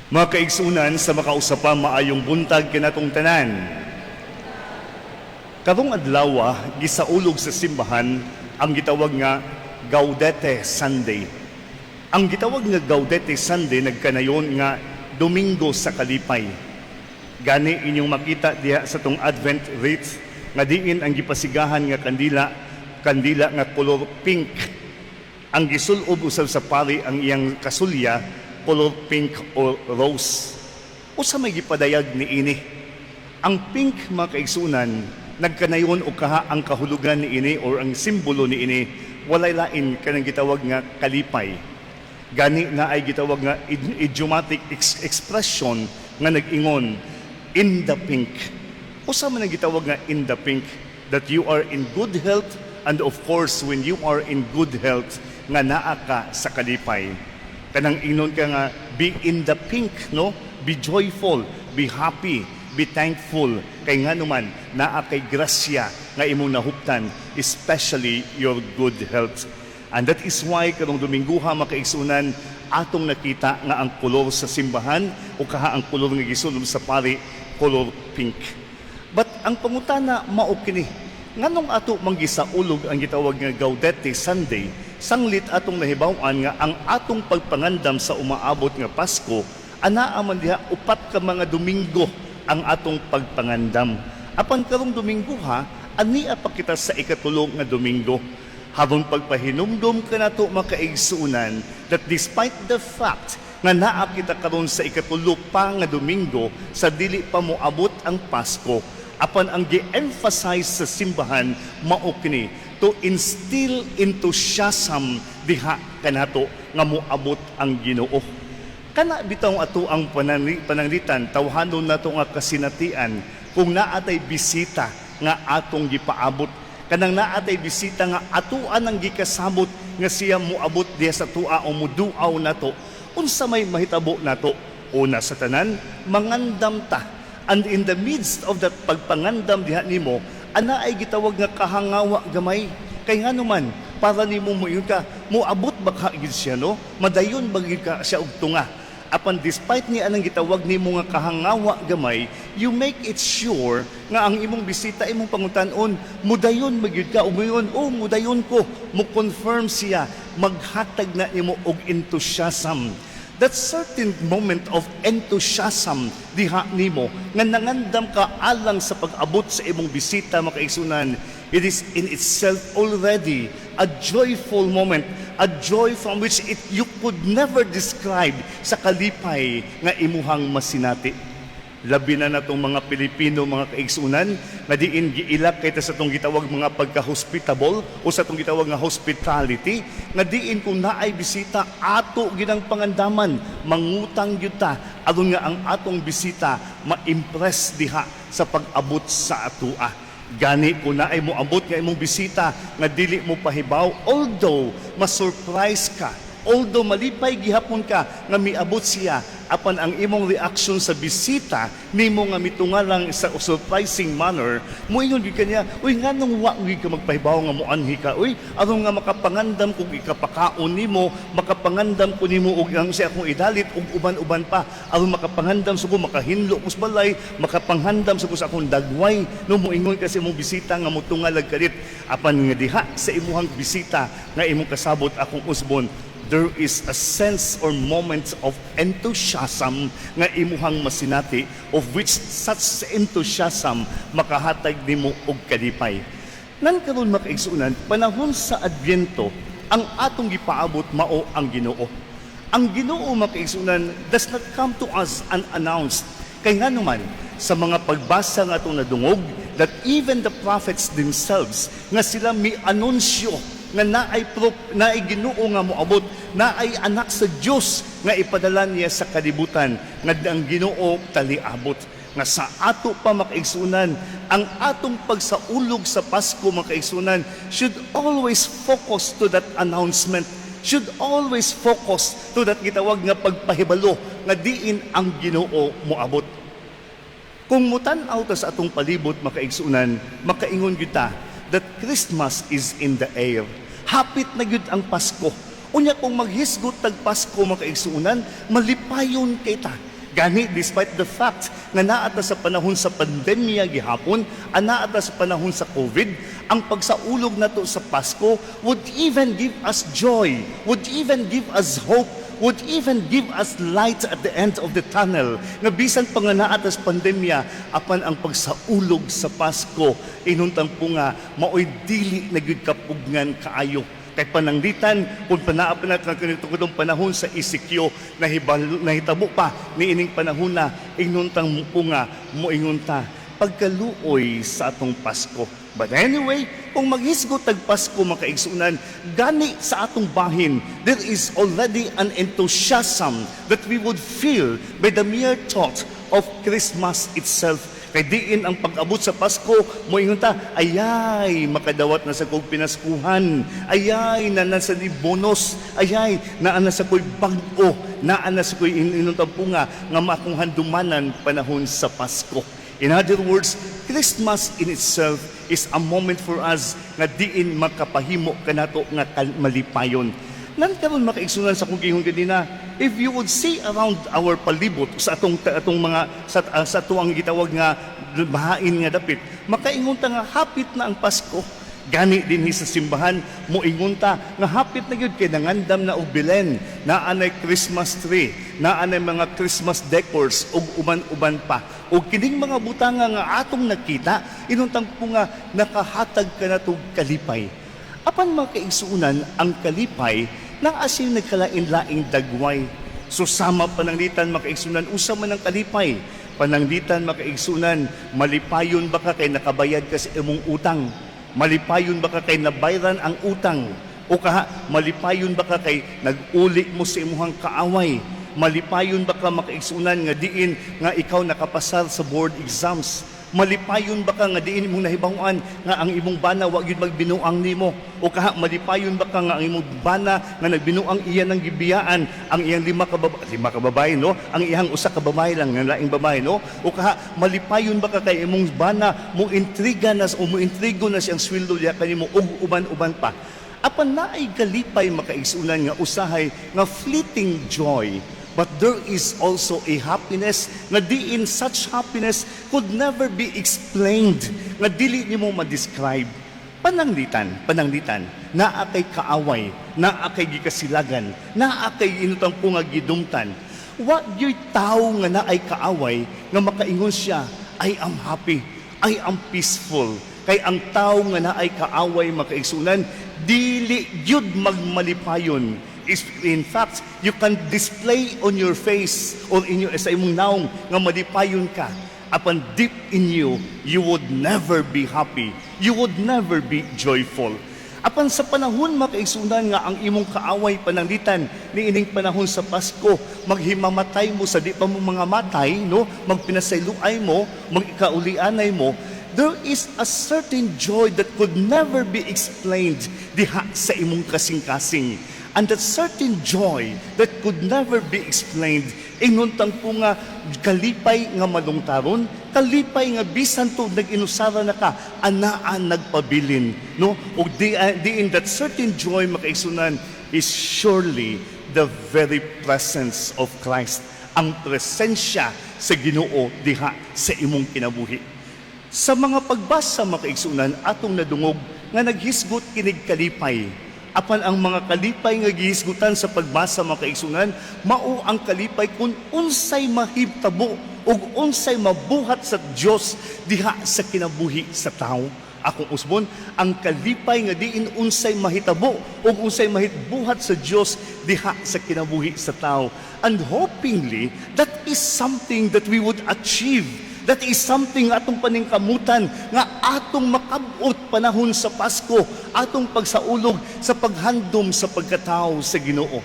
Mga kaigsunan sa makausa pa, maayong buntag kanatong tanan. Karong adlaw, gisaulog sa simbahan ang gitawag nga Gaudete Sunday. Ang gitawag nga Gaudete Sunday nagkanayon nga Domingo sa Kalipay. Gani inyong makita diha sa tong Advent wreath nga diin ang gipasigahan nga kandila, kandila nga kolor pink. Ang gisulob usab sa pari ang iyang kasulya, color pink or rose. Usa may gipadayag ni ini? Ang pink, mga kaigsunan, nagkanayon og kaha ang kahulugan ni ini or ang simbolo ni ini walay lain kanang gitawag nga kalipay. Gani na ay gitawag nga idiomatic expression nga nag-ingon, "In the pink." Usa man ang gitawag nga "in the pink"? That you are in good health, and of course, when you are in good health, nga naa ka sa kalipay. Kanang ingnon ka nga "be in the pink," no? Be joyful, be happy, be thankful kay nganuman naa kay grasya nga imong nahuptan, especially your good health. And that is why karong Domingguha, makaigsunan, atong nakita nga ang kolor sa simbahan o kaha ang kolor nga gisulob sa pari, color pink. But ang pangutana mao kini: nganong ato man gisaulog ang gitawag nga Gaudete Sunday sanglit atong nahibaw-an nga ang atong pagpangandam sa umaabot nga Pasko anaa man diha, 4 ka mga Domingo ang atong pagpangandam? Apan karong Domingo ha, ania pa kita sa 3 nga Domingo. Haron pagpahinumdum kanato, makaigsuunan, that despite the fact nga naa kita karon sa 3 pa nga Domingo sa dili pa moabot ang Pasko, apan ang gi-emphasize sa simbahan mao kini to instill enthusiasm diha kanato nga moabot ang Ginoo. Kana bitaw ato ang pananglitan, tawhanon nato nga kasinatian kung naatay bisita nga atong gipaabot, kanang naatay bisita nga atuan ang gikasabot nga siya moabot diha sa tua o muduaw nato. Unsa may mahitabo nato? Una sa tanan, mangandam ta. And in the midst of that pagpangandam diha nimo, ana ay gitawag nga kahangawa gamay, kay nganuman para nimo moingon ka, moabot ba ka gid siya, no? Madayon ba gid ka siya og tunga? Apan despite ni anang gitawag nimo nga kahangawa gamay, you make it sure nga ang imong bisita imong pangutan-on, mudayon magyud ka? Umuyon, "Oh, mudayon ko." Mo confirm siya, maghatag na nimo og enthusiasm. That certain moment of enthusiasm diha nimo nga nangandam ka alang sa pag-abot sa imong bisita, makaigsunan, it is in itself already a joyful moment, a joy from which it you could never describe sa kalipay nga imuhang masinati. Labi na natong mga Pilipino, mga kaigsunan, nga diin giilak kay ta sa atong gitawag mga pagka-hospitable o sa atong gitawag nga hospitality, nga diin kung naay bisita, ato ginang pangandaman, mangutang gyud ta aron nga ang atong bisita ma-impress diha sa pag-abot sa atua. Gani kung naay moabot nga imong bisita nga dili mo pahibaw, although ma-surprise ka, although malipay gihapon ka nga miabot siya, apan ang imong reaction sa bisita nimo nga mitunga lang sa surprising manner, moingon gyud kaniya, "Uy, nganong wa gyud ka magpahibaw nga moanhi ka? Uy, aron nga makapangandam kog ikapakaon nimo, makapangandam ko nimo og ang siya akong idalit ug uban-uban pa, aron makapangandam sa ko, makahinlo ko sa balay, makapangandam sa ko sa akong dagway," no? Moingon kasi imong bisita nga motunga lag kalit. Apan nga diha sa imuhang bisita nga imong kasabot, akong usbon, there is a sense or moment of enthusiasm nga imuhang masinati, of which such enthusiasm makahatag nimo og kalipay. Nan karon, makaigsuonan, panahon sa Adbyento, ang atong gipaabot mao ang Ginoo. Ang Ginoo, makaigsuonan, does not come to us unannounced. Kay nganuman, sa mga pagbasa nga atong nadungog, that even the prophets themselves, nga sila mi anunsyo nga naay Ginoo nga moabot, naay anak sa Dios nga ipadala niya sa kalibutan, nga ang Ginoo taliabot. Nga sa ato pa, makaigsunan, ang atong pagsaulog sa Pasko, makaigsunan, should always focus to that announcement, should always focus to that gitawag nga pagpahibalo nga diin ang Ginoo moabot. Kung mutan-aw ta sa atong palibot, makaigsunan, makaingon gyud ta that Christmas is in the air. Hapit na gyud ang Pasko. Unya kung maghisgot tag Pasko, makaigsuonan, malipayon kay ta. Gani, despite the fact nga naa ta sa panahon sa pandemya gihapon, anaa ta sa panahon sa COVID, ang pagsaulog nato sa Pasko would even give us joy, would even give us hope, would even give us light at the end of the tunnel. Nga bisan pa nga naa ta sa pandemya, apan ang pagsaulog sa Pasko, inuntang po nga, maoy dili na gyud kapugngan kaayo. Kay pananglitan, kung panaa pa na kanitong panahon sa ECQ, nahibalo, nahitabo pa ni ining panahon na, inuntang po nga, moingon ta, pagkaluoy sa atong Pasko. But anyway, kung maghisgot tag Pasko, mga kaigsunan, gani sa atong bahin, there is already an enthusiasm that we would feel by the mere thought of Christmas itself. Kay diin ang pag-abot sa Pasko, moingon ta, "Ayay, makadawat na sa kog pinaskuhan. Ayay, naa na sa ni bonus. Ayay, naa na sa ko'y bag-o. Naa na sa ko'y inuntang nga, nga makong handumanan panahon sa Pasko." In other words, Christmas in itself is a moment for us nga diin makapahimo kanato nga malipayon. Nan karon, mga kaigsunan, sa kong giingon ganina, if you would see around our palibot sa atong atong mga sa atuang gitawag nga bahain nga dapit, makaingon ta nga hapit na ang Pasko. Gani dinhi sa simbahan, moingon ta nga hapit na gyud kay nangandam na og Belen, naa nay Christmas tree, naa nay mga Christmas decors ug uban-uban pa. Ug kining mga butanga nga atong nakita, inuntang po nga nakahatag kanato og kalipay. Apan, mga kaigsuunan, ang kalipay naa siyang nagkalain-laing dagway. So sama pananglitan, mga kaigsunan, usa man ang kalipay. Pananglitan, mga kaigsunan, malipayon ba ka kay nakabayad ka sa imong utang? Malipayon ba ka kay nabayran ang utang? O kaha, malipayon ba ka kay nag-uli mo sa imuhang kaaway? Malipayon ba ka, mga kaigsunan, nga diin nga ikaw nakapasar sa board exams? Malipayon ba ka nga diin imong nahibaw-an nga ang imong bana wa gyud magbinuang nimo? O kaha, malipayon ba ka nga ang imong bana nga nagbinuang iya nang gibiyaan ang iyang lima ka babae, no? Ang iyang usa ka babae lang nga laing babae, no? O kaha, malipayon ba ka kay imong bana mo intriga na o mo intrigo na siyang sweldo diha kanimo ug uban-uban pa? Apan naay kalipay, mga kaigsunan, nga usahay nga fleeting joy. But there is also a happiness nga diin such happiness could never be explained, nga dili nimo ma-describe. Pananglitan, pananglitan, naa kay kaaway, naa kay gikasilagan, naa kay inutang po nga gidumtan. Wa gyuy tawo nga naay kaaway nga makaingon siya, "I am happy, I am peaceful." Kay ang tawo nga naay kaaway, mga kaigsunan, dili gyud magmalipayon. In fact, you can display on your face or in your, sa imong naong nga malipayon ka. Apan deep in you, you would never be happy. You would never be joyful. Apan sa panahon, mga kaigsunan, nga ang imong kaaway, pananglitan ni ining panahon sa Pasko, maghimamatay mo sa di pa mo mga matay, no? Magpinasayloay mo, magikaulianay mo, there is a certain joy that could never be explained diha sa imong kasing-kasing. And that certain joy that could never be explained, inuntang po nga kalipay nga malungtaron, kalipay nga bisan to nag-inusara na ka, anaa nagpabilin. No? O di in that certain joy, mga kaigsunan, is surely the very presence of Christ. Ang presensya sa Ginoo diha sa imong kinabuhi. Sa mga pagbasa, mga kaigsunan, atong nadungog nga naghisgot kinig kalipay. Apan ang mga kalipay nga gihisgutan sa pagbasa, mga kaigsunan, mao ang kalipay kung unsay mahitabo ug unsay mabuhat sa Dios diha sa kinabuhi sa tawo. Akong usbon, ang kalipay nga diin unsay mahitabo ug unsay mahitbuhat sa Dios diha sa kinabuhi sa tawo. And hopingly, that is something that we would achieve. That is something atong paningkamutan nga atong makabot panahon sa Pasko, atong pagsaulog sa paghandom sa pagkatao sa Ginoo.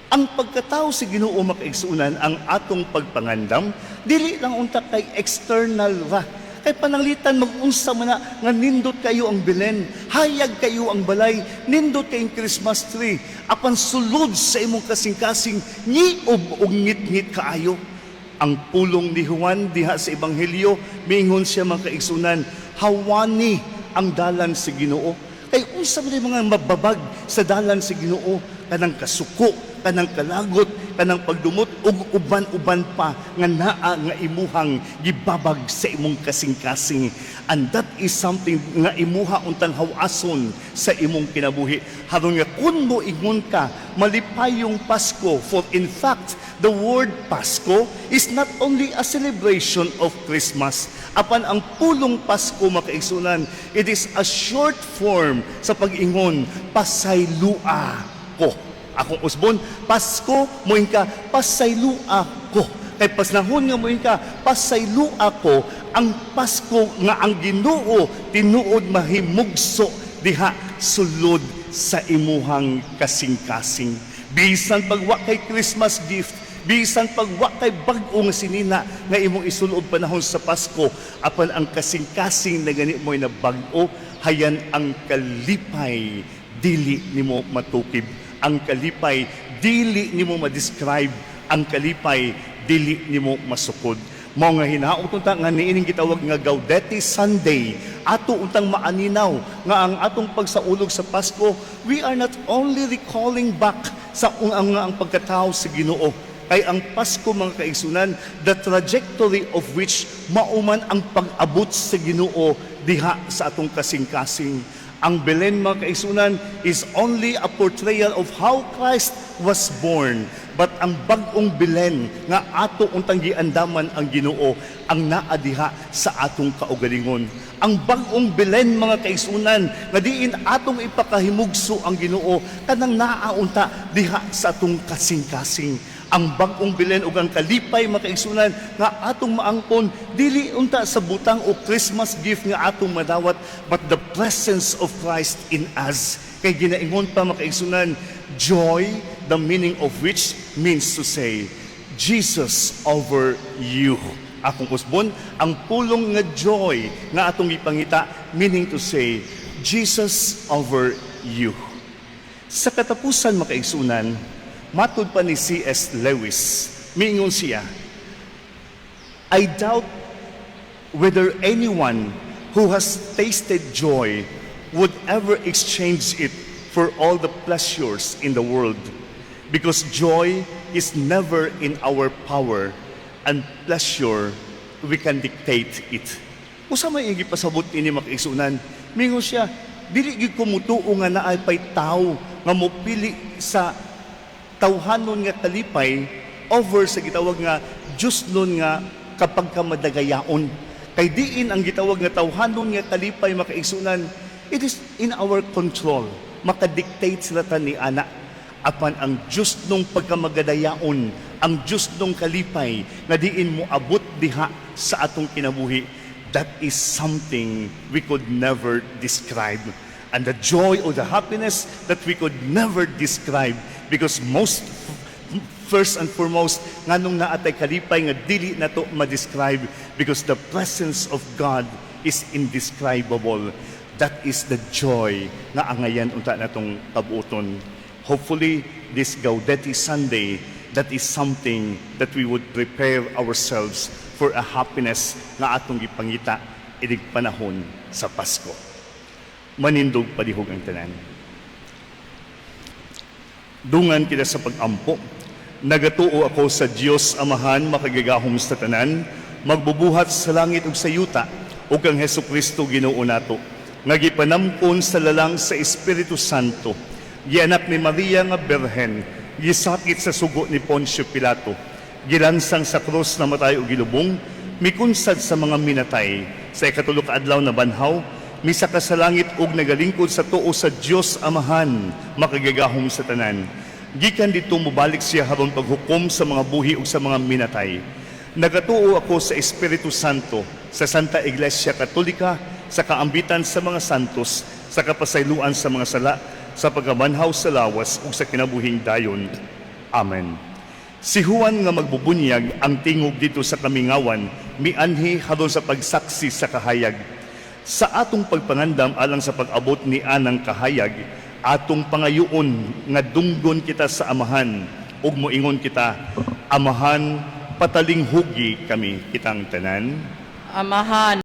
Ang pagkatao sa Ginoo, mga kaigsunan, ang atong pagpangandam, dili lang unta kay external ra. Kay pananglitan mag-unsa man na nga nindot kayo ang Belen, hayag kayo ang balay, nindot kayong Christmas tree, apan sulod sa imong kasing-kasing ngiob og ngit-ngit kaayo. Ang pulong ni Juan diha sa Ebanghelyo, miingon siya, mga kaigsunan, "Hawani ang dalan sa Ginoo." Kay unsa man yung mga mababag sa dalan sa Ginoo? Kanang kasuko, kanang kalagot, kanang pagdumot ug uban-uban pa nga naa nga imuhang gibabag sa imong kasing-kasing. And that is something nga imuha untang hawason sa imong kinabuhi haron nga kun mo ingon ka, "Malipayong Pasko," for in fact, the word Pasko is not only a celebration of Christmas, apan ang pulong Pasko, mga kaigsunan, it is a short form sa pag-ingon, "Pasaylua ko." Akong usbon, Pasko, moingon ka, "Pasaylua ko." Kay pasnahon nga moingon ka, "Pasaylua ko," ang Pasko nga ang Ginoo tinuod mahimugso diha sulod sa imuhang kasing-kasing. Bisan pag wa kay Christmas gift, bisan pag wa kay bag-o nga sinina nga imong isulob panahon sa Pasko, apan ang kasing-kasing na gani mo'y na bag-o, hayan ang kalipay dili nimo matukib. Ang kalipay dili nimo ma-describe, ang kalipay dili nimo masukod. Mao nga hinaot unta nga niining gitawag nga Gaudete Sunday, ato untang maaninaw nga ang atong pagsaulog sa Pasko, we are not only recalling back sa ang pagkatao sa Ginoo. Kay ang Pasko, mga kaigsunan, the trajectory of which mauman ang pag-abot sa Ginoo diha sa atong kasing-kasing. Ang Belen, mga kaigsunan, is only a portrayal of how Christ was born. But ang bag-ong Belen nga ato untang giandaman ang Ginoo ang naa diha sa atong kaugalingon. Ang bag-ong Belen, mga kaigsunan, nga diin atong ipakahimugso ang Ginoo, kanang naa unta diha sa atong kasing-kasing. Ang bag-ong Belen ug ang kalipay, mga kaigsunan, nga atong maangkon dili unta sa butang o Christmas gift nga atong madawat, but the presence of Christ in us. Kay ginaingon pa, mga kaigsunan, joy, the meaning of which means to say, "Jesus over you." Akong usbon, ang pulong nga joy nga atong ipangita, meaning to say, "Jesus over you." Sa katapusan, mga kaigsunan, matud pa ni C.S. Lewis, miingon siya, "I doubt whether anyone who has tasted joy would ever exchange it for all the pleasures in the world, because joy is never in our power and pleasure, we can dictate it." Usa may iyang gipasabot ini, mga kaigsunan? Mingon siya, dili gyud ko mutuo nga naay pay tawo nga mopili sa tawhanon nga kalipay over sa gitawag nga Diyosnon nga kapag ka madagayaon. Kay diin ang gitawag nga tawhanon nga kalipay, mga kaigsunan, it is in our control. Makadictate sila ta ni ana. Apan ang Diyosnong pagkamagadayaon, ang Diyosnong kalipay nga diin mo abot diha sa atong kinabuhi, that is something we could never describe. And the joy or the happiness that we could never describe, because most first and foremost, nganong naa tay kalipay nga dili nato ma-describe? Because the presence of God is indescribable. That is the joy nga angayan unta natong kabuoton. Hopefully, this Gaudete Sunday, that is something that we would prepare ourselves for, a happiness nga atong gipangita inig panahon sa Pasko. Manindog palihog ang tanan. Dungan kita sa pag-ampo. Nagatuo ako sa Dios Amahan makagagahom sa tanan, magbubuhat sa langit ug sa yuta, ug kang Hesus Kristo Ginoo nato, nga gipanamkon sa lalang sa Espiritu Santo, gianak ni Maria nga Birhen, gisakit sa sugo ni Poncio Pilato, gilansang sa krus, namatay ug gilubong, mikunsad sa mga minatay, sa ikatulo ka adlaw nabanhaw, misaka sa langit ug nagalingkod sa tuo sa Dios Amahan makagagahom sa tanan. Gikan didto mobalik siya aron paghukom sa mga buhi ug sa mga minatay. Nagatuo ako sa Espiritu Santo, sa Santa Iglesia Katolika, sa kaambitan sa mga santos, sa kapasayloan sa mga sala, sa pagkabanhaw sa lawas ug sa kinabuhing dayon. Amen. Si Juan nga magbubunyag ang tingog didto sa kamingawan, mianhi haron sa pagsaksi sa kahayag. Sa atong pagpangandam alang sa pag-abot ni anang kahayag, atong pangayoon nga dunggon kita sa Amahan ug moingon kita, "Amahan, patalinghugi kami." Kitang tanan. Amahan,